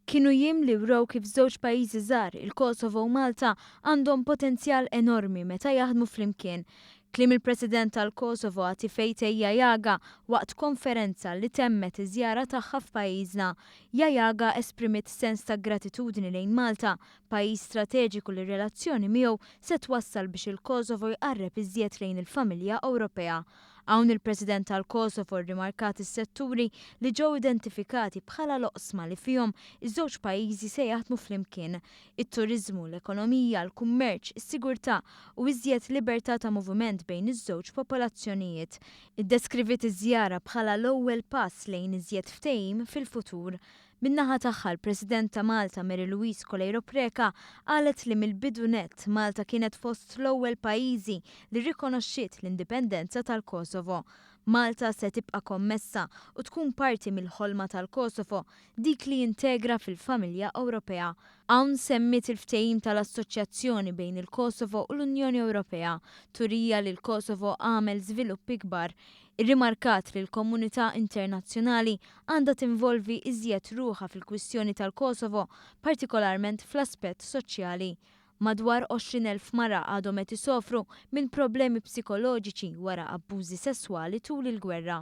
Kienu jiem li wrew kif żewġ pajjiżi żgħar, il-Kosovo u Malta, għandhom potenzjal enormi meta jaħdmu flimkien. Kliem il-President tal-Kosovo Atifete Jahjaga waqt konferenza li temmet iż-żjara tagħha f'pajjiżna. Jahjaga esprimiet sens ta' gratitudni lejn Malta, pajjiż strateġiku li r-relazzjoni miegħu se twassal biex il-Kosovo jqarreb iżjed lejn il-familja Ewropea. Hawn il-President tal-Kosovo rrimarkat is-setturi li ġew identifikati bħala l-oqsma li fihom iż-żewġ pajjiżi se jaħdmu flimkien: it-turiżmu, l-ekonomija, l-kummerċ, is-sigurtà u iżjed libertà ta' moviment bejn iż-żewġ popolazzjonijiet. Iddeskriviet iż-żjara bħala l-ewwel pass lejn iżjed ftehim fil-futur. Min-naħa tagħha l-President ta' Malta Mary Louise Coleiro Preca qalet li mill-bidu nett Malta kienet fost l-ewwel pajjiżi li rrikonoxxiet l-indipendenza tal-Kosovo. Malta se tibqa' kommessa u tkun parti mill-ħolma tal-Kosovo, dik li jintegra fil-familja Ewropea. Hawn semmiet il-ftehim tal-assoċjazzjoni bejn il-Kosovo u l-Unjoni Ewropea, turija li l-Kosovo għamel żviluppi kbar. Irrimarkat li l-komunità internazzjonali għandha tinvolvi iżjed ruħha fil-kwistjoni tal-Kosovo, partikolarment fl-aspett soċjali. Madwar 20,000 mara għadhom qed isofru minn problemi psikoloġiċi wara abbużi sesswali tul il-gwerra.